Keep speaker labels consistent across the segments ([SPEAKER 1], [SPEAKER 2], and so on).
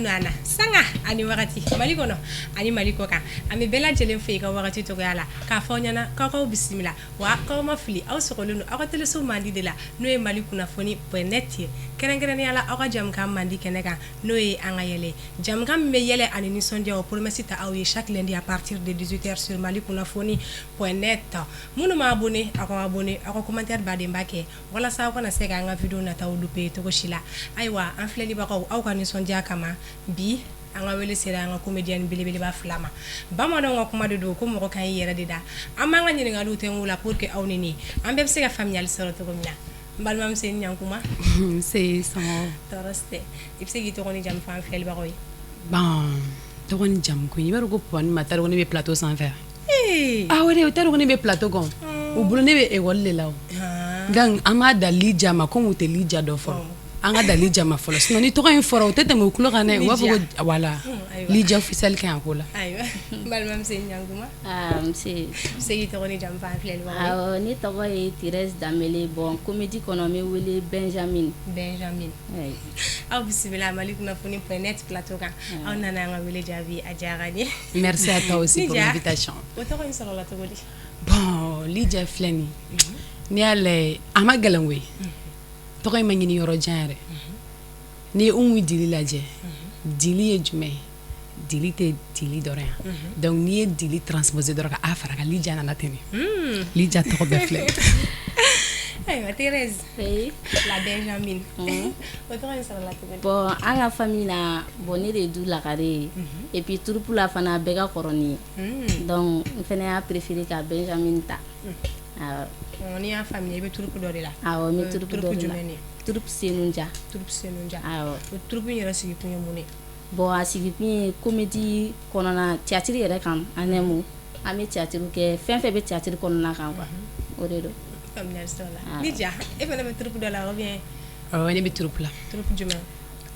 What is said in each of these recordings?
[SPEAKER 1] sɔgɔlen don an na sanga ani wagati, Mali kɔnɔ ani Mali kɔ kan. An bɛ bɛɛ lajɛlen fo i ka wagati cogoya la, k'a fɔ aw ɲɛna k'aw bisimila wa k'aw ma fili, aw sɔgɔlen don aw ka teleso mandi de la, n'o ye Mali kunnafoni net ye, kɛrɛnkɛrɛnnenya la aw ka jamukan mandi kɛnɛ kan, n'o ye an ka yɛlɛ, jamukan min bɛ yɛlɛ ani nisɔndiya, o promesse ta aw ye chaque lundi à partir de 18h sur Mali kunnafoni net. Minnu ma abonné, aw ka abonné, aw ka commentaire badenba kɛ walasa aw kana se k'an ka vidéo nataw louper cogo si la. Ayiwa, an filɛlibagaw, aw ka nisɔndiya kama, bi an ka wele sera an ka comédienne belebeleba fila ma. Bamananw ka kuma de don ko mɔgɔ kan i yɛrɛ de da. An b'an ka ɲininkaliw tɛnku la pour que aw ni ne, an bɛɛ bɛ se ka faamuyali sɔrɔ cogo min na. N balimamuso, i ni ɲankuma.
[SPEAKER 2] Nse, somɔgɔw?
[SPEAKER 1] Tɔɔrɔ si tɛ. I bɛ se k'i tɔgɔ ni jamu fɔ an filɛlibagaw ye?
[SPEAKER 2] Bon, tɔgɔ ni jamu ko, i b'a dɔn ko Pɔni ma t'a dɔn ko ne bɛ plateau sanfɛ. Ah, o de, u t'a dɔn ko ne bɛ plateau kan. U bolo ne bɛ école de la o. Donc an b'a da Lija ma, comme u tɛ Lija dɔn fɔlɔ. An ka da Lija ma fɔlɔ, sinon ni tɔgɔ in fɔra, u tɛ tɛmɛ u tulo kan dɛ. U b'a fɔ ko voilà, Lija officiel ka ɲi a ko la.
[SPEAKER 1] Ayiwa, n balimamuso, i ni ɲankuma.
[SPEAKER 3] Ah, nse.
[SPEAKER 1] I bɛ se k'i tɔgɔ ni jamu fɔ an filɛlibagaw ye?
[SPEAKER 3] Awɔ, ne tɔgɔ ye Thérèse Danbele. Bon, comédie kɔnɔ, n bɛ wele Benjamin.
[SPEAKER 1] Benjamin.
[SPEAKER 3] Oui.
[SPEAKER 1] Aw bisimila Mali kunnafoni.net plateau kan. Aw nana an ka wele jaabi, a diyara n ye.
[SPEAKER 2] Merci à toi aussi pour
[SPEAKER 1] Lija,
[SPEAKER 2] l'invitation.
[SPEAKER 1] O tɔgɔ in sɔrɔla cogo di?
[SPEAKER 2] Bon, Lija filɛ nin ye, n'i y'a lajɛ, a ma gɛlɛn koyi. Tɔgɔ in ma ɲini yɔrɔ jan yɛrɛ. N'i ye Umu Dili lajɛ, dili ye jumɛn ye? Dili tɛ dili dɔrɔn yan. Donc n'i ye dili transposé dɔrɔn ka a fara kan, Lija nana ten de. Lija tɔgɔ bɛɛ filɛ.
[SPEAKER 1] Ayiwa, Thérèse.
[SPEAKER 3] Oui.
[SPEAKER 1] La Benjamin, o tɔgɔ in sɔrɔla cogo di?
[SPEAKER 3] Bon, an ka famille la, bon, ne de ye du lagare ye. Et puis troupe la fana, bɛɛ ka kɔrɔ ni ye. Donc n fana y'a préféré ka Benjamin ta. Awɔ.
[SPEAKER 1] N'i y'a faamuya, i bɛ troupe dɔ de la?
[SPEAKER 3] Awɔ, n bɛ troupe dɔ de la.
[SPEAKER 1] Troupe jumɛn de?
[SPEAKER 3] Troupe Senoudia.
[SPEAKER 1] Troupe Senoudia.
[SPEAKER 3] Awɔ.
[SPEAKER 1] O troupe in yɛrɛ sigi kun ye mun ye?
[SPEAKER 3] Bon, a sigi kun ye comédie kɔnɔna, théâtre yɛrɛ kan en un mot. An bɛ théâtre kɛ, fɛn fɛn bɛ théâtre kɔnɔna kan quoi. O de don.
[SPEAKER 1] Faamuyali sɔrɔla. Lija, e fana bɛ troupe dɔ la ou bien?
[SPEAKER 2] Awɔ, ne bɛ troupe la.
[SPEAKER 1] Troupe jumɛn?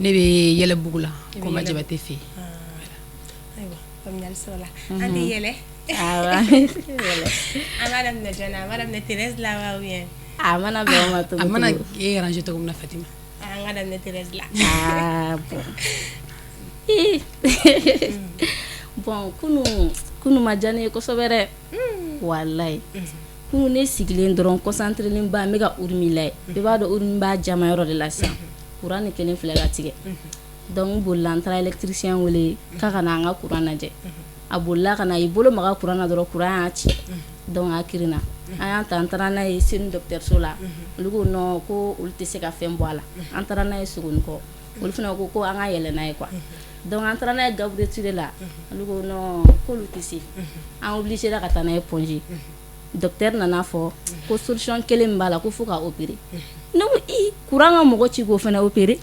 [SPEAKER 2] Ne bɛ Yɛlɛbugu la, Koma Jabate fɛ yen.
[SPEAKER 1] Ayiwa, faamuyali sɔrɔla. An tɛ yɛlɛ.
[SPEAKER 3] Awɔ, an bɛ yɛlɛ.
[SPEAKER 1] An b'a daminɛ jɔn na? An b'a daminɛ Thérèse la wa ou bien?
[SPEAKER 3] A mana bɛn o ma cogo
[SPEAKER 2] A mana
[SPEAKER 3] cogo.
[SPEAKER 2] e arranger cogo min na, Fatima.
[SPEAKER 1] An ka daminɛ Thérèse la.
[SPEAKER 3] Ah bon. Ii. Bon, kunu kunu ma diya ne ye kosɛbɛ dɛ. Walayi. Kunu, ne sigilen dɔrɔn, concentré ba, n bɛ ka Urumi lajɛ. I b'a dɔn, Urumi b'a jama yɔrɔ de la sisan. Courant de kelen filɛ ka tigɛ. Donc n bolila, n taara électricien wele k'a ka na an ka courant lajɛ. A bolila ka na, i bolo maga courant na dɔrɔn, courant y'a ci. Donc a kirinna. An y'a ta, an taara n'a ye Senu dɔgɔtɔrɔso la. Olu ko non, ko olu tɛ se ka fɛn bɔ a la. An taara n'a ye Sogonikɔ. Olu fana ko ko an ka yɛlɛ n'a ye quoi. Donc an taara n'a ye Gabriel Touré la. Olu ko non, k'olu tɛ se. An obligé ka taa n'a ye Point G. Docteur nana fɔ ko solution kelen min b'a la, ko fo ka opérer. Ne ko i, courant ka mɔgɔ ci k'o fana opérer?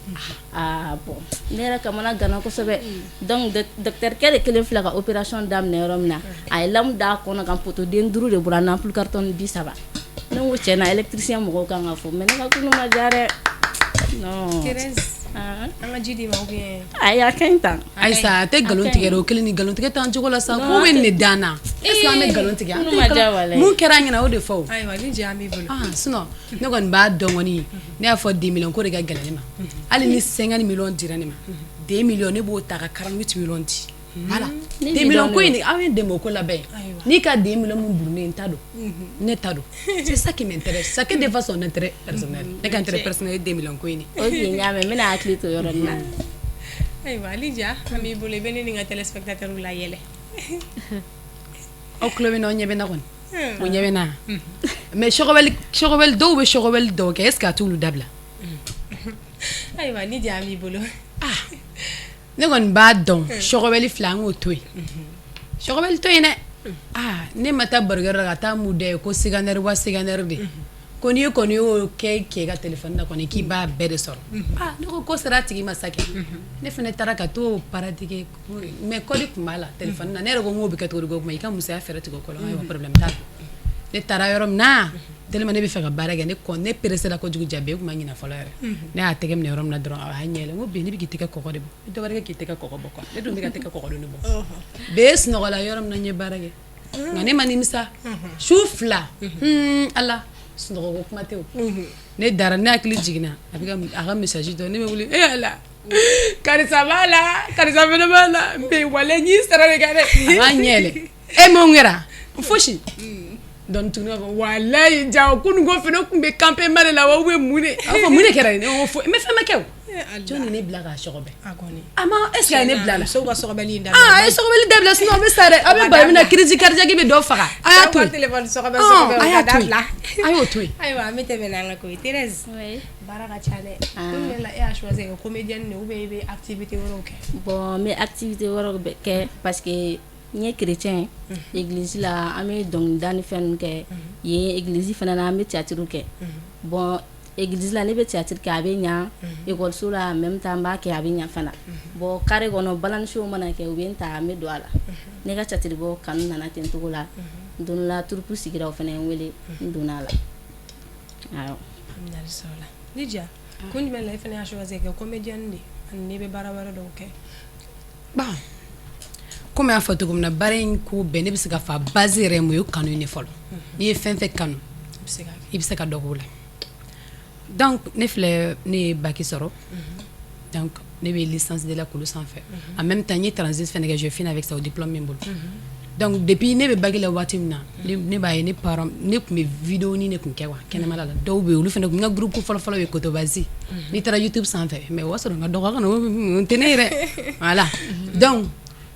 [SPEAKER 3] Ah bon, ne yɛrɛ kamana ganna kosɛbɛ. Donc docteur kɛ de kelen filɛ ka opération daminɛ yɔrɔ min na, a ye lame d'a kɔnɔ kan, poteau den duuru de bɔra n'ampoule carton 30. Ne ko tiɲɛ na, électricien mɔgɔw kan ka fɔ, mais ne ka kunu ma diya dɛ. Non.
[SPEAKER 1] Thérèse, an ka ji d'i ma ou bien?
[SPEAKER 3] Ayi, a ka ɲi tan.
[SPEAKER 2] Ayisa, a tɛ nkalon tigɛ dɛ, o kelen ni nkalon tigɛ t'an cogo la sa. Ko bɛ nin de dan na. Est ce que an bɛ nkalon tigɛ?
[SPEAKER 3] Kunu ma diya walayi.
[SPEAKER 2] Mun kɛra an ɲɛna, o de fɔ o.
[SPEAKER 1] Ayiwa, Lija, an b'i bolo.
[SPEAKER 2] Ah, sinon ne kɔni b'a dɔn kɔni, ne y'a fɔ 2 millions ko de ka gɛlɛn ne ma. Hali ni 50 millions dira ne ma, 2 millions, ne b'o ta ka 48 millions di. Voilà. 2 millions ko in, aw ye n dɛmɛ o ko la bɛɛ. N'i ka 2 millions min burunen, n ta don. Ne ta don. C'est ça qui m'intéresse. Chacun défend son intérêt personnel. Ne ka intérêt personnel ye 2 millions ko in de.
[SPEAKER 3] Ok, n y'a mɛn, n bɛna hakili to yɔrɔ nin na.
[SPEAKER 1] Ayiwa, Lija, an b'i bolo, i bɛ ne ni n ka téléspectateurs la yɛlɛ.
[SPEAKER 2] Aw tulo bɛ n na, aw ɲɛ bɛ n na kɔni. O ɲɛ bɛ n na. Mais sɔgɔbɛli sɔgɔbɛli, dɔw bɛ sɔgɔbɛli dɔw kɛ, est ce que a t'olu dabila?
[SPEAKER 1] Ayiwa, Lija, an b'i bolo.
[SPEAKER 2] Ah, ne kɔni b'a dɔn, sɔgɔbɛli filɛ, an k'o to yen. Sɔgɔbɛli to yen dɛ. Ah, ne ma taa barokɛyɔrɔ la ka taa mun da ye ko secondaire wa secondaire de. Ko n'i kɔni y'o kɛ k'e ka téléphone na kɔni, k'i b'a bɛɛ de sɔrɔ. Ah, ne ko ko sera a tigi ma sa kɛ. Ne fana taara ka t'o pratiquer, mais code tun b'a la téléphone na. Ne yɛrɛ ko n k'o bɛ kɛ cogo di? Ko i ka musoya fɛɛrɛ tigɛ o ko la. Ayiwa, problème t'a la. Ne taara yɔrɔ min na, tellement ne bɛ fɛ ka baara kɛ, ne kɔn ne pressé la kojugu, ja bɛɛ tun ma ɲinɛ fɔlɔ yɛrɛ. Ne y'a tɛgɛ minɛ yɔrɔ min na dɔrɔn, a y'a ɲɛ yɛlɛ. N ko bi ne bɛ k'i tɛgɛ kɔgɔ de bɔ. N dɔ wɛrɛ kɛ k'i tɛgɛ kɔgɔ bɔ quoi. Ne dun bɛ ka tɛgɛ kɔgɔ de bɔ. Bɛɛ sunɔgɔla yɔrɔ min na, n ye baara kɛ. Nka ne ma nimisa. Su fila, Ala, sunɔgɔ ko kuma tɛ o. Ne dara, ne hakili jiginna, a bɛ a ka message dɔ, ne bɛ wuli, e Ala. Karisa b'a la, karisa fana b'a la, mais walayi n y'i sara de kan dɛ. A b'a ɲɛ yɛlɛ, e mun kɛra? Fosi. Donc tuguni b'a fɔ walayi ja kunun ko fana tun bɛ campement de la wa ou bien mun de? A b'a fɔ mun de kɛra? Ne ko foyi, mais fɛn ma kɛ o. Jɔn de ne bila k'a sɔgɔbɛ? A ma, est ce que a ye ne bila la?
[SPEAKER 1] Musow ka sɔgɔbɛli in dabila.
[SPEAKER 2] Ah, a ye sɔgɔbɛli dabila, sinon a bɛ sa dɛ. A bɛ bali min na, crise cardiaque bɛ dɔ faga. A y'a to yen.
[SPEAKER 1] Téléphone sɔgɔbɛ sɔgɔbɛ,
[SPEAKER 2] A y'a to yen. A y'o to yen.
[SPEAKER 1] Ayiwa, an bɛ tɛmɛ n'an ka ko ye. Thérèse, baara ka ca dɛ. Kun jumɛn la e y'a choisi ka comédienne de ou bien i bɛ activité wɛrɛw kɛ?
[SPEAKER 3] Bon, n bɛ activité wɛrɛw kɛ parce que n ye chrétien ye. Église la, an bɛ dɔnkilida ni fɛn ninnu kɛ yen. Église fana na, an bɛ théâtre kɛ. Bon, église la, ne bɛ théâtre kɛ, a bɛ ɲa. École la, en même temps, n b'a kɛ, a bɛ ɲa fana. Bon, carré kɔnɔ, balance mana kɛ, u bɛ n ta, n bɛ don a la. Ne ka théâtre bɔ kanu nana ten cogo la. Don dɔ la, troupe sigira, o fana ye n wele, n donna a la, awɔ.
[SPEAKER 1] Faamuyali sɔrɔla. Lidia, kun jumɛn la e fana y'a choisi ka kɛ comédienne de ani n'i bɛ baara wɛrɛ dɔw kɛ?
[SPEAKER 2] Bon, komi y'a fɔ cogo min na, baara in ko bɛɛ, ne bɛ se ka fɔ a base yɛrɛ ye mun ye? O kanu ne fɔlɔ. N'i ye fɛn fɛn kanu, i bɛ se ka dɔ k'o la. Donc ne filɛ, ne ye bac sɔrɔ, donc ne bɛ licence de la kulu sanfɛ. En même temps, n ye transit fɛnɛ kɛ, je finis avec ça, o diplôme min bolo. Donc depuis ne bɛ bac la waati min na, ne b'a ye ne parents, ne tun bɛ vidéo ni ne tun kɛ wa kɛnɛmala la. Dɔw bɛ yen, olu fana, n ka groupe fɔlɔ fɔlɔ ye Kotobasi. N'i taara YouTube sanfɛ, mais o b'a sɔrɔ n ka dɔgɔ, a kana o tɛ ne yɛrɛ, voilà. Donc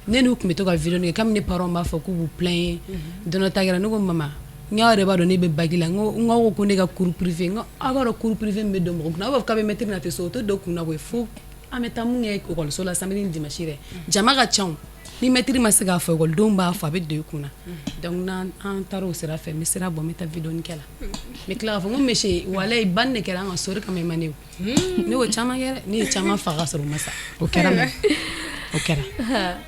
[SPEAKER 2] ne n'u tun bɛ to ka vidéo kɛ. Comme ne parents b'a fɔ k'u b'u plaindre, don dɔ ta kɛra, ne ko mama, n k'aw yɛrɛ b'a dɔn ne bɛ bac la, n ko n k'aw ko ne ka cours privé, n ko aw b'a dɔn cours privé min bɛ don mɔgɔ kunna, aw b'a fɔ k'a bɛ mɛtiri na tɛ so, o tɛ don kunna koyi. Fo an bɛ taa mun kɛ ekɔliso la samedi ni dimanche yɛrɛ, jama ka ca o. Ni mɛtiri ma se k'a fɔ, ekɔlidenw b'a fɔ, a bɛ don i kunna. Donc n'an an taara o sira fɛ, n bɛ sira bɔ, n bɛ taa vidéo kɛ la, n bɛ tila k'a fɔ n ko monsieur, walayi banni de kɛra an ka so, o de kama i ma ne ne y'o caman kɛ dɛ. Ne ye caman faga ka sɔrɔ u ma sa, o kɛra mɛ o kɛra.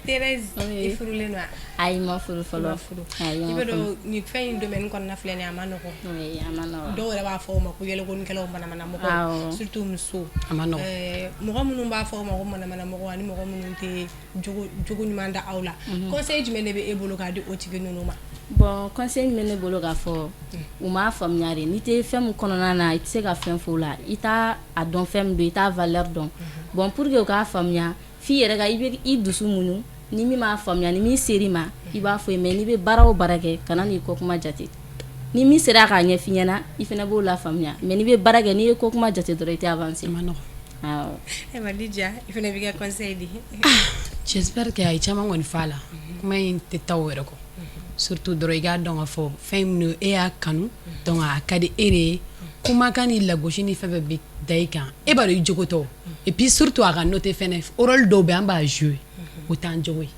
[SPEAKER 1] Thérèse, i furulen don wa?
[SPEAKER 3] Ayi, ma furu fɔlɔ.
[SPEAKER 1] Ayi, i bɛ dɔn nin fɛn in domaine kɔnɔna filɛ nin ye, a ma nɔgɔn.
[SPEAKER 3] Oui, a ma nɔgɔn.
[SPEAKER 1] Dɔw yɛrɛ b'a fɔ o ma ko yɛlɛkonikɛlaw, manamanamɔgɔw. Surtout musow.
[SPEAKER 2] A ma nɔgɔn.
[SPEAKER 1] Mɔgɔ minnu b'a fɔ o ma ko manamanamɔgɔ ani mɔgɔ minnu tɛ jogo ɲuman da aw la, conseil jumɛn de bɛ e bolo k'a di o tigi ninnu ma?
[SPEAKER 3] Bon, conseil min bɛ ne bolo k'a fɔ, u m'a faamuya de. N'i tɛ fɛn min kɔnɔna na, i tɛ se ka fɛn fɔ o la. I t'a a dɔn fɛn min don, i t'a valeur dɔn. Bon, pour que u k'a faamuya, f'i yɛrɛ ka i bɛ i dusu muɲu. Ni min m'a faamuya, ni min ser'i ma, i b'a fɔ ye. Mais n'i bɛ baara o baara kɛ, kana n'i kɔ kuma jate. Ni min sera k'a ɲɛf'i ɲɛna, i fana b'o la faamuya. Mais n'i bɛ baara kɛ, n'i ye ko kuma jate dɔrɔn, i tɛ avancer.
[SPEAKER 2] A ma nɔgɔn.
[SPEAKER 3] Awɔ.
[SPEAKER 1] Ayiwa Lidia, i fana b'i ka conseil di.
[SPEAKER 2] J'espère que a ye caman kɔni fɔ a la. Kuma in tɛ taa o yɛrɛ kɔ. Surtout dɔrɔn, i k'a dɔn k'a fɔ fɛn min don, e y'a kanu, donc a ka di e de ye. Kumakan ni lagosi ni fɛn fɛn bɛ da i kan, e b'a dɔn i jogo tɛ. Et puis surtout, a ka noter fɛnɛ, rôle dɔw bɛ yen, an b'a jouer, o t'an jogo ye.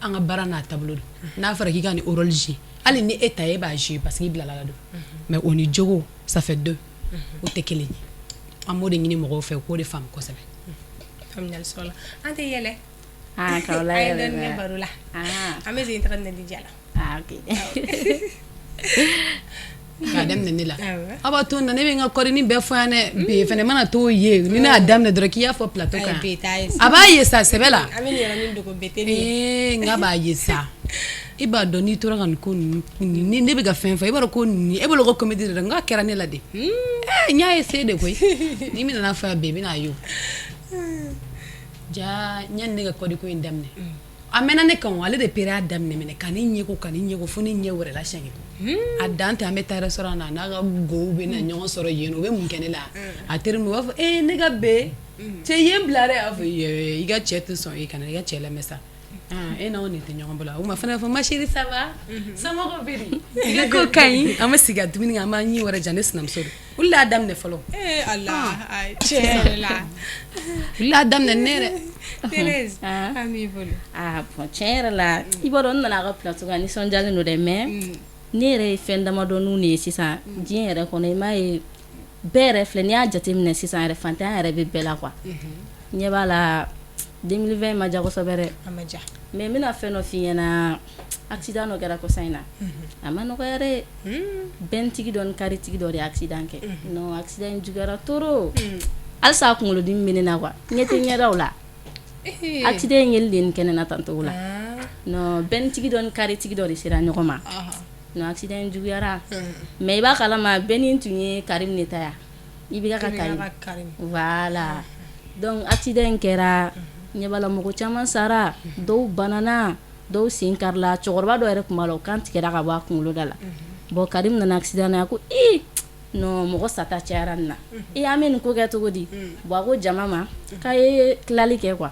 [SPEAKER 2] An ka baara n'a taabolo don. N'a fɔra k'i ka nin rôle jouer, hali ni e ta ye, e b'a jouer parce que i bilala la don, mais o ni jogo, ça fait deux, o tɛ kelen ye. An b'o de ɲini mɔgɔw fɛ, u k'o de faamu kosɛbɛ.
[SPEAKER 1] Faamuyali sɔrɔla. An tɛ yɛlɛ.
[SPEAKER 3] Ah, k'aw la
[SPEAKER 1] An ye
[SPEAKER 3] yɛlɛ.
[SPEAKER 1] dɔɔnin kɛ baro la.
[SPEAKER 3] Ah.
[SPEAKER 1] An bɛ segin taga Lidia la.
[SPEAKER 3] Ah, ok.
[SPEAKER 2] K'a daminɛ ne la.
[SPEAKER 1] Awɔ.
[SPEAKER 2] Aw b'a to na, ne bɛ n ka kɔrini bɛɛ fɔ yan dɛ. Bi fɛnɛ mana t'o ye, ni ne y'a daminɛ dɔrɔn k'i y'a fɔ plateau kan.
[SPEAKER 1] Ayi, bi t'a ye.
[SPEAKER 2] A b'a ye sa sɛbɛ la.
[SPEAKER 1] An bɛ nin yɔrɔnin dogo bɛɛ.
[SPEAKER 2] Ee, n k'a b'a ye sa. I b'a dɔn, n'i tora ka nin ko ninnu ni ne bɛ ka fɛn fɔ, i b'a dɔn ko nin e bolo ko comédie de don. N k'a kɛra ne la de. Ee, n y'a essayé de koyi. Ni min nana fɔ yan bi, i bɛna ye o. Ja, yanni ne ka kɔdi ko in daminɛ, a mɛnna ne kan o, ale de pere y'a daminɛ minɛ ka ne ɲɛko, ka ne ɲɛko fo ne ɲɛ wɛrɛ la siɲɛ kelen. A dan tɛ, an bɛ taa restaurant na, a n'a ka gow bɛ na ɲɔgɔn sɔrɔ yen nɔ, u bɛ mun kɛ ne la? A teri u b'a fɔ ee, ne ka be cɛ ye n bila dɛ. A b'a fɔ i ka cɛ tɛ sɔn, i kana i ka cɛ lamɛn sa. E n'anw de tɛ ɲɔgɔn bolo. O ma fana fɔ ma chérie, ça va, somɔgɔw bɛ di, i ka ko ka ɲi? An bɛ sigi ka dumuni kɛ, an b'an ɲi wɛrɛ ja. Ne sinamuso don, olu de y'a daminɛ fɔlɔ.
[SPEAKER 1] Ee Ala, ayi, tiɲɛ yɛrɛ la.
[SPEAKER 2] Olu y'a daminɛ ne yɛrɛ.
[SPEAKER 1] Thérèse,
[SPEAKER 3] Ah.
[SPEAKER 1] an b'i bolo.
[SPEAKER 3] Ah bon, tiɲɛ yɛrɛ la, i b'a dɔn, n nana a ka plateau kan, nisɔndiyalen don dɛ. Mais ne yɛrɛ ye fɛn damadɔninw de ye sisan diɲɛ yɛrɛ kɔnɔ. I m'a ye, bɛɛ yɛrɛ filɛ, n'i y'a jateminɛ sisan yɛrɛ, fantanya yɛrɛ bɛ bɛɛ la quoi. Ɲɛ b'a la, 2020 ma diya kosɛbɛ dɛ.
[SPEAKER 1] A ma diya.
[SPEAKER 3] Mais n bɛna fɛn dɔ f'i ɲɛna. Accident dɔ kɛra kɔsa in na, a ma nɔgɔya dɛ. Bɛntigi dɔ ni karitigi dɔ de ye accident kɛ. Non, accident in juguyara trop. Halisa a kunkolodimi bɛ ne na quoi, ɲɛ tɛ ɲɛdaw la. Accident in yeli de ye nin kɛ ne na tan cogo la. Non, bɛntigi dɔ ni karitigi dɔ de sera ɲɔgɔn ma. Non, accident in juguyara. Mais i b'a kalama, bɛnni tun ye Karim de ta ya, i bɛ ka Karim. Voilà. Donc accident in kɛra, ɲɛ b'a la mɔgɔ caman sara, dɔw banana, dɔw sen karila, cɛkɔrɔba dɔ yɛrɛ tun b'a la, o kan tigɛra ka bɔ a kunkolo da la. Bon, Karim nana accident na, ko ee non, mɔgɔ sata cayara nin na, ee an bɛ nin ko kɛ cogo di? Bon, a ko jama ma k'a ye tilali kɛ quoi,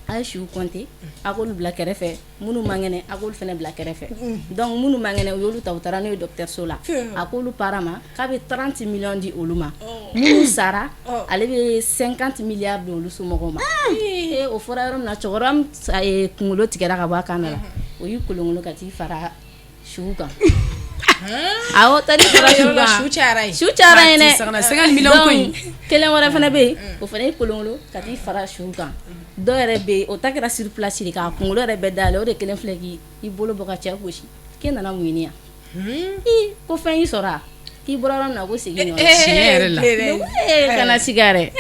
[SPEAKER 3] a ye siw compter, a k'olu bila kɛrɛfɛ, minnu man kɛnɛ, a k'olu fana bila kɛrɛfɛ. Donc minnu man kɛnɛ, u y'olu ta, u taara n'o ye dɔgɔtɔrɔso la. A k'olu parents ma k'a bɛ 30 millions di olu ma, minnu sara, ale bɛ 50 milliards di olu somɔgɔw ma. Ee, o fɔra yɔrɔ min na, cɛkɔrɔba min kunkolo tigɛra ka bɔ a kan na la, o y'i kolonkolon ka t'i fara su kan. Awɔ, taar'i fara su kan,
[SPEAKER 1] su cayara yen,
[SPEAKER 3] su cayara yen dɛ.
[SPEAKER 2] 50 millions ko in.
[SPEAKER 3] Kelen wɛrɛ fana bɛ yen, o fana y'i kolonkolon ka t'i fara su kan. Dɔw yɛrɛ bɛ yen, o ta kɛra sur place de, k'a kunkolo yɛrɛ bɛɛ dayɛlɛ. O de kelen filɛ k'i bolo bɔ ka cɛ gosi k'e nana mun ɲini yan? Ii, ko fɛn y'i sɔrɔ a k'i bɔra yɔrɔ min na, ko segin nɔ.
[SPEAKER 2] Tiɲɛ yɛrɛ la.
[SPEAKER 3] Ee, kana siga dɛ.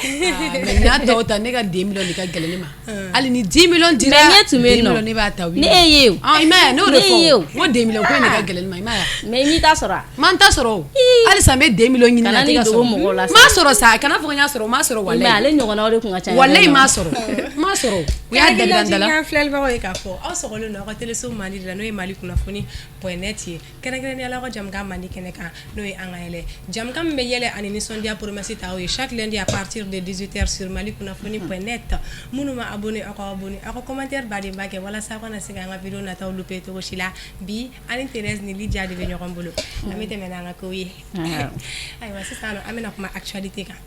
[SPEAKER 2] Mais n'a tɔw ta, ne ka 2 millions de ka gɛlɛn ne ma. Hali ni 10 millions dira,
[SPEAKER 3] Mais ne tun bɛ yen
[SPEAKER 2] 2
[SPEAKER 3] nɔ.
[SPEAKER 2] millions ne b'a ta.
[SPEAKER 3] Ne e ye o.
[SPEAKER 2] Ah, i m'a ye, ne y'o de
[SPEAKER 3] Ne ye
[SPEAKER 2] fɔ
[SPEAKER 3] o.
[SPEAKER 2] n ko 2 millions ko in de ka gɛlɛn ne ma, i m'a ye.
[SPEAKER 3] Mais n'i t'a sɔrɔ a.
[SPEAKER 2] N m'an ta sɔrɔ o, halisa n bɛ 2 millions ɲini
[SPEAKER 3] Kana
[SPEAKER 2] na,
[SPEAKER 3] n'i
[SPEAKER 2] tɛ ka
[SPEAKER 3] dogo
[SPEAKER 2] sɔrɔ.
[SPEAKER 3] mɔgɔw la
[SPEAKER 2] N m'a sɔrɔ sa, kana fɔ ko n y'a sɔrɔ, n m'a sɔrɔ.
[SPEAKER 3] Mais
[SPEAKER 2] Walayi,
[SPEAKER 3] ale ɲɔgɔnnaw de tun ka ca.
[SPEAKER 2] walayi, n m'a sɔrɔ, n m'a sɔrɔ, u y'a dabila n da la.
[SPEAKER 1] An filɛlibagaw ye k'a fɔ aw sɔgɔlen don aw ka teleso Mandi de la, n'o ye Mali kunnafoni point net ye, kɛrɛnkɛrɛnnenya la aw ka jamukan mandi kɛnɛ kan, n'o ye an ka yɛlɛ jamukan min bɛ yɛlɛ ani nisɔndiya promesse ta aw ye chaque lundi à partir de 18h sur Mali kunnafoni.net. Minnu ma abonné, aw ka abonné, aw ka commentaire badenba kɛ walasa aw kana se k'an ka vidéo nataw louper cogo si la. Bi, an ni Thérèse ni Lydia de bɛ ɲɔgɔn bolo, an bɛ tɛmɛ n'an ka kow ye. Ayiwa, sisan nɔ, an bɛna kuma actualité kan.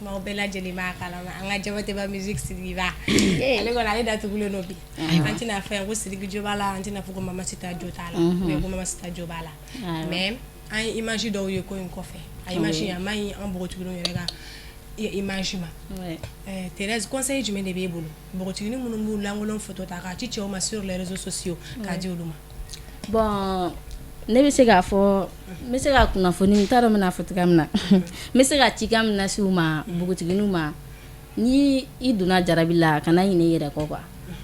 [SPEAKER 1] Maaw bɛɛ lajɛlen b'a kalama, an ka Jabateba musique Sidikiba, ale kɔni, ale datugulen don bi. An tɛna fɔ yan ko Sidiki jo b'a la, an tɛna fɔ ko Mama Sita jo t'a la ou bien ko Mama Sita jo b'a la, mais an ye image dɔw ye ko in kɔfɛ. A image a man ɲi an npogotigininw yɛrɛ ka image ma. Thérèse, conseil jumɛn de b'e bolo npogotiginin minnu b'u lankolon photo ta k'a ci cɛw ma sur les réseaux sociaux, k'a di olu ma?
[SPEAKER 3] Bon, ne bɛ se k'a fɔ, n bɛ se ka kunnafoni, n t'a dɔn n bɛna fɔ cogoya min na, n bɛ se ka cikan min lase u ma, npogotigininw ma, ni i donna jarabi la, kana ɲinɛ i yɛrɛ kɔ quoi.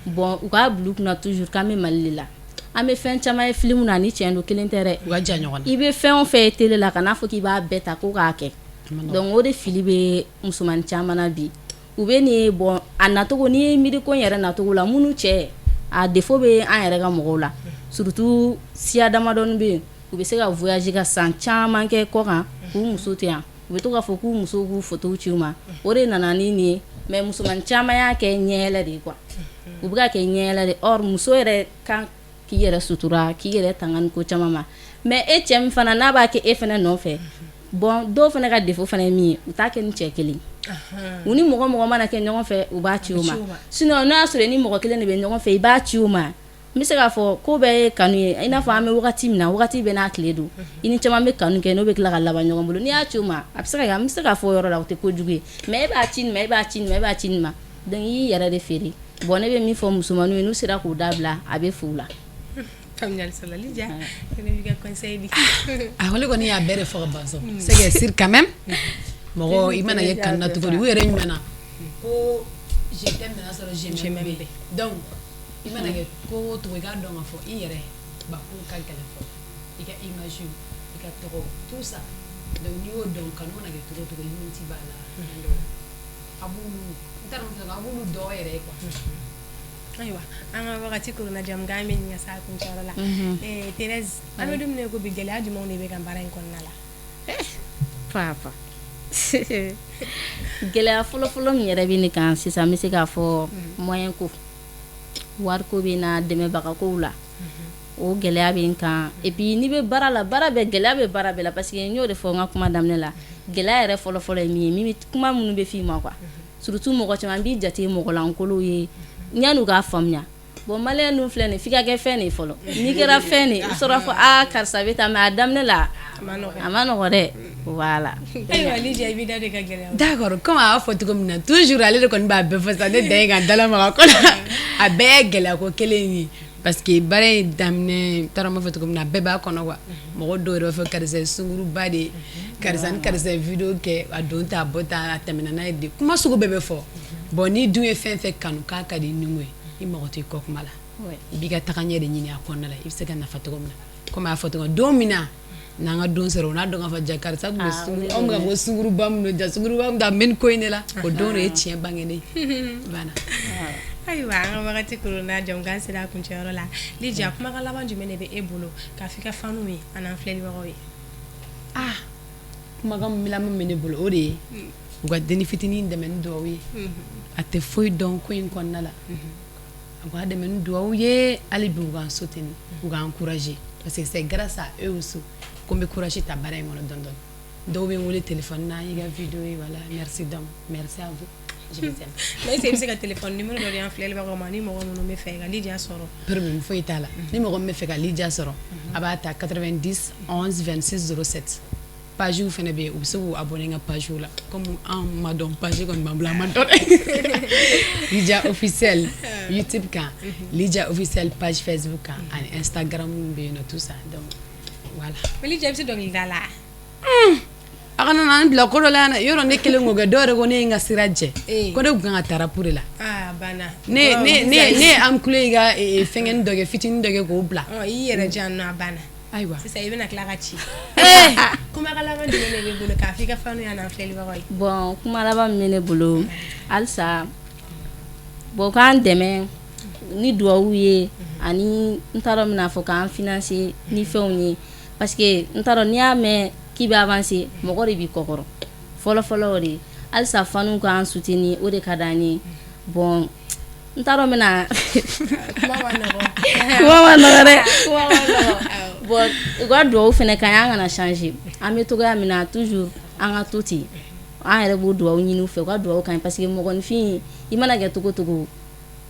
[SPEAKER 3] Bon, u k'a bila u kunna toujours k'an bɛ Mali de la, an bɛ fɛn caman ye film na ni tiɲɛ don, kelen tɛ dɛ.
[SPEAKER 2] U ka jan ɲɔgɔn na.
[SPEAKER 3] I bɛ fɛn o fɛn ye télé la, kana fɔ k'i b'a bɛɛ ta ko k'a kɛ. Donc o de fili bɛ musomanin caman na bi. U bɛ nin bon, a nacogo, n'i ye miiri ko in yɛrɛ nacogo la, minnu cɛ a défaut bɛ an yɛrɛ ka mɔgɔw la, surtout siya damadɔni bɛ yen, u bɛ se ka voyage ka san caman kɛ kɔ kan k'u muso to yan, u bɛ to k'a fɔ k'u musow k'u photo ci u ma. O de nana ni nin ye. Mais musomanin caman y'a kɛ ɲɛyɛlɛ de ye quoi, u bɛ ka kɛ ɲɛyɛlɛ de. Or muso yɛrɛ kan k'i yɛrɛ sutura, k'i yɛrɛ tanga ni ko caman ma. Mais e cɛ min fana n'a b'a kɛ e fana nɔfɛ, bon, dɔw fana ka défaut fana ye min ye, u t'a kɛ ni cɛ kelen, u ni mɔgɔ mɔgɔ mana kɛ ɲɔgɔn fɛ, u b'a ci o ma. Sinon n'a y'a sɔrɔ i ni mɔgɔ kelen de bɛ ɲɔgɔn fɛ, i b'a ci o ma. N bɛ se k'a fɔ ko bɛɛ ye kanu ye, i n'a fɔ an bɛ wagati min na, wagati bɛɛ n'a tile don. I ni caman bɛ kanu kɛ, n'o bɛ tila ka laban ɲɔgɔn bolo, n'i y'a ci o ma, a bɛ se ka kɛ, an bɛ se k'a fɔ o yɔrɔ la, o tɛ kojugu ye. Mais e b'a ci nin ma, e b'a ci nin ma, e b'a ci nin ma, donc i y'i yɛrɛ de feere. Bon, ne bɛ min fɔ musomaninw ye, n'u sera k'o dabila, a bɛ fo u la.
[SPEAKER 1] Faamuyali sɔrɔla. Lydia, e b'i ka conseil di.
[SPEAKER 2] A ko ne kɔni y'a bɛɛ de fɔ ka ban so, c'est que sûr quand même, mɔgɔ i mana kɛ kanu na cogo di, u yɛrɛ ɲuman na ko je t'aime nana sɔrɔ je m'aime bɛ. Donc i mana kɛ ko o cogo, i k'a dɔn k'a fɔ i yɛrɛ bakun ka gɛlɛn fɔlɔ, i ka image, i ka tɔgɔ, tout ça. Donc n'i y'o dɔn, kanu mana kɛ cogo o cogo, limite b'a la, fɛn dɔw a b'olu, n t'a dɔn, a b'olu dɔn yɛrɛ ye quoi.
[SPEAKER 1] Ayiwa, an ka wagati korona, jamukan bɛ ɲin ka s'a kuncɛyɔrɔ la. Thérèse, an bɛ don min na i ko bi, gɛlɛya jumɛnw de bɛ ka baara in kɔnɔna la?
[SPEAKER 3] Papa, gɛlɛya fɔlɔfɔlɔ min yɛrɛ bɛ ne kan sisan, n bɛ se k'a fɔ moyen ko, wariko bɛ na, dɛmɛbaga kow la, o gɛlɛya bɛ n kan. Et puis n'i bɛ baara la, baara bɛɛ gɛlɛya bɛ baara bɛɛ la, parce que n y'o de fɔ n ka kuma daminɛ la. Gɛlɛya yɛrɛ fɔlɔfɔlɔ ye min ye, min bɛ kuma minnu bɛ f'i ma quoi, surtout mɔgɔ caman b'i jate mɔgɔlankolon ye yan'u k'a faamuya. Bon, malien dun filɛ nin, f'i ka kɛ fɛn de ye fɔlɔ. N'i kɛra fɛn de, i bɛ sɔrɔ k'a fɔ aa karisa bɛ tan. Mais a daminɛ la, a ma nɔgɔ dɛ, voilà.
[SPEAKER 1] Ayiwa Lydia, i b'i da don i ka gɛlɛyaw.
[SPEAKER 2] D'accord, comme a y'a fɔ cogo min na toujours, ale de kɔni b'a bɛɛ fɔ sisan, ne dan ye ka n dala maga ko la. A bɛɛ ye gɛlɛya ko kelen ye, parce que baara in daminɛ, n t'a dɔn n b'a fɔ cogo min na, a bɛɛ b'a kɔnɔ quoi. Mɔgɔ dɔw yɛrɛ b'a fɔ karisa ye sunkuruba de ye, karisa ni karisa ye vidéo kɛ, a don ta, a bɔ tan, a tɛmɛna n'a ye de, kuma sugu bɛɛ bɛ fɔ. Bon, n'i dun ye fɛn fɛn kanu k'a ka di ni ye, i mago t'i kɔ kuma la. I b'i ka taga ɲɛ de ɲini a kɔnɔna la, i bɛ se ka nafa cogo min na. Komi a y'a fɔ cogo min, don min na n'an ka don sɔrɔ, o n'a dɔn k'a fɔ ja karisa tun bɛ sunguru, anw bɛ ka fɔ sunguruba min don, ja sunguruba min don, a bɛ nin ko in de la, o don de ye tiɲɛ bangenen ye. Banna.
[SPEAKER 1] Ayiwa, an ka wagati koronna, jamukan sera a kuncɛyɔrɔ la. Lidia, kumakan laban jumɛn de bɛ e bolo k'a fɔ i ka fanw ye an'an filɛlibagaw ye?
[SPEAKER 2] Ah, kumakan laban min bɛ ne bolo, o de ye u ka denni fitinin dɛmɛ ni dugawu ye. A tɛ foyi dɔn ko in kɔnɔna la, a k'a dɛmɛ ni dugawu ye hali bi, u k'an soutenir, u k'an encourager, parce que c'est grâce à eux aussi ko n bɛ courage ta baara in kɔnɔ dɔɔni dɔɔni. Dɔw bɛ n wele téléphone na, i ka vidéo ye, voilà, merci. Donc merci à vous, je vous aime.
[SPEAKER 1] Mais est-ce que i bɛ se ka téléphone numéro dɔ di an filɛlibagaw ma, ni mɔgɔ minnu bɛ fɛ ka Lidia sɔrɔ?
[SPEAKER 2] Problème foyi t'a la. Ni mɔgɔ min bɛ fɛ ka Lidia sɔrɔ, a b'a ta 90 11 26 07. Page fana bɛ yen, u bɛ se k'u abonner n ka page la. Comme an ma dɔn, page kɔni b'an bolo, an ma dɔn dɛ. Lidia officiel YouTube kan, Lidia officiel page Facebook kan, ani Instagram bɛ yen nɔ, tout ça, donc voilà.
[SPEAKER 1] Mais Lidia, i bɛ se dɔnkilida la?
[SPEAKER 2] A kana na an bila ko dɔ la yan dɛ. Yɔrɔ ne kelen k'o kɛ, dɔw yɛrɛ ko ne ye n ka sira jɛ, ko ne tun kan ka taa rap de la.
[SPEAKER 1] Ah, banna.
[SPEAKER 2] Ne ye Amukule ka fɛngɛnin dɔ kɛ, fitinin dɔ kɛ k'o bila.
[SPEAKER 1] Ɔ, i yɛrɛ diyan nɔ, a banna.
[SPEAKER 2] Ayiwa.
[SPEAKER 1] Sisan i bɛna tila ka ci. Kumakan laban jumɛn de b'i bolo k'a fɔ i ka fanw ye an'an filɛlibagaw ye?
[SPEAKER 3] Bon, kuma laban min bɛ ne bolo halisa, bon, k'an dɛmɛ ni duwawu ye, ani n t'a dɔn n bɛna fɔ k'an financer ni fɛnw ye, parce que n t'a dɔn, n'i y'a mɛn k'i bɛ avancer, mɔgɔ de b'i kɔkɔrɔ fɔlɔ fɔlɔ. O de halisa, fanw k'an soutenir, o de ka d'an ye. Bon, n t'a dɔn n bɛna
[SPEAKER 1] Kuma ma nɔgɔn.
[SPEAKER 3] Kuma ma nɔgɔ dɛ, kuma ma nɔgɔ. Bon, u ka duwawu fana ka ɲi, an kana changer, an bɛ togoya min na toujours, an ka to ten. An yɛrɛ b'o duwawu ɲini u fɛ, u ka duwawu ka ɲi, parce que mɔgɔninfin, i mana kɛ togo togo,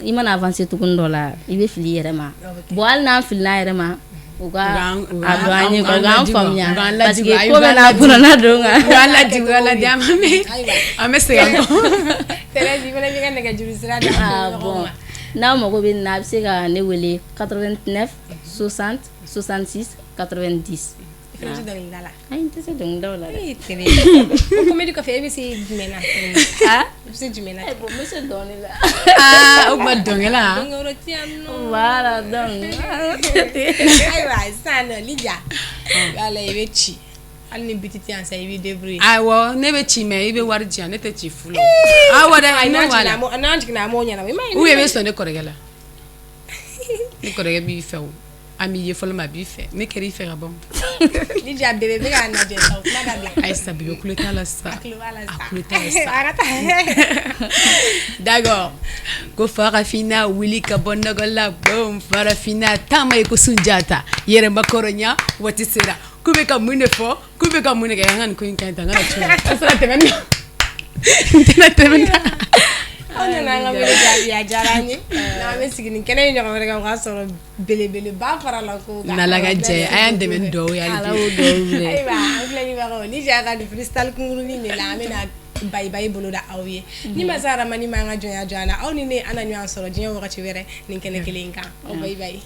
[SPEAKER 3] i mana avancer togo dɔ la, i bɛ fili i yɛrɛ ma. Bon, hali n'an filila an yɛrɛ ma, u ka a dɔn an ye, u k'an faamuya, parce que ko bɛɛ n'a kɔnɔna don.
[SPEAKER 2] U k'an ladi, u k'an ladi, an ma mɛn, an bɛ segin a kɔ.
[SPEAKER 1] Thérèse, i fana b'i ka nɛgɛjuru sira di.
[SPEAKER 3] Ah bon, n'aw mago bɛ nin na, a bɛ se ka ne wele 89 60 66 90.
[SPEAKER 1] I fana bɛ se dɔnkilida la?
[SPEAKER 3] Ayi, n tɛ se dɔnkilidaw la dɛ.
[SPEAKER 1] Ee Thérèse, o comédie kɔfɛ, e bɛ se jumɛn na tuguni?
[SPEAKER 3] Ah.
[SPEAKER 1] I bɛ se jumɛn na?
[SPEAKER 3] Bon, n bɛ se dɔɔnin la.
[SPEAKER 2] Aa, o tuma dɔnkɛla.
[SPEAKER 1] Dɔnkɛ ti yan nɔ.
[SPEAKER 3] Voilà, donc.
[SPEAKER 1] Ayiwa, sisan nɔ Lidia, wala i bɛ ci, hali ni beat tɛ yan sa, i b'i débrouiller.
[SPEAKER 2] Awɔ, ne bɛ ci, mais i bɛ wari di yan, ne tɛ ci fu la. Awɔ dɛ, ne b'a la.
[SPEAKER 1] N'an jiginna, an b'o ɲɛnabɔ, i ma ye.
[SPEAKER 2] Ou bien i bɛ sɔn ne kɔrɔkɛ la. Ne kɔrɔkɛ b'i fɛ o. An b'i ye fɔlɔ, mais a b'i fɛ. Ne kɛra i fɛ ka ban.
[SPEAKER 1] Lidia, bébé bɛ k'a lajɛ sa, o kuma dabila.
[SPEAKER 2] Ayi sa, bébé kulo t'a la sa.
[SPEAKER 1] A kulo b'a la sa.
[SPEAKER 2] A kulo t'a la sa.
[SPEAKER 1] A ka taa.
[SPEAKER 2] D'accord. Ko farafinna wuli ka bɔ nɔgɔ la, boom, farafinna taama ye ko Sunjata yɛrɛmakɔrɔnya waati sera. K'u bɛ ka mun de fɔ, k'u bɛ ka mun de kɛ? An ka nin ko in ka ɲi tan, n kana tiɲɛ. An sera tɛmɛ nin n tɛna tɛmɛ nin kan.
[SPEAKER 1] Aw nana an ka wele jaabi, a diyara an ye. N'an bɛ sigi nin kɛnɛ in ɲɔgɔn wɛrɛ kan, o k'a sɔrɔ belebeleba farala ko kan.
[SPEAKER 2] N'Ala ka jɛ ye, a y'an dɛmɛ ni dugawu ye hali
[SPEAKER 3] Ala
[SPEAKER 2] bi.
[SPEAKER 3] y'o duwawu minɛ.
[SPEAKER 1] Ayiwa, an filɛlibagaw, Lidia ka nin freestyle kunkurunin de la, an bɛna bayi bayi bolo da aw ye. Ni masa Aramani m'an ka jɔnya jɔ an na, aw ni ne, an na ɲɔgɔn sɔrɔ diɲɛ wagati wɛrɛ nin kɛnɛ kelen in kan. Aw bayi bayi.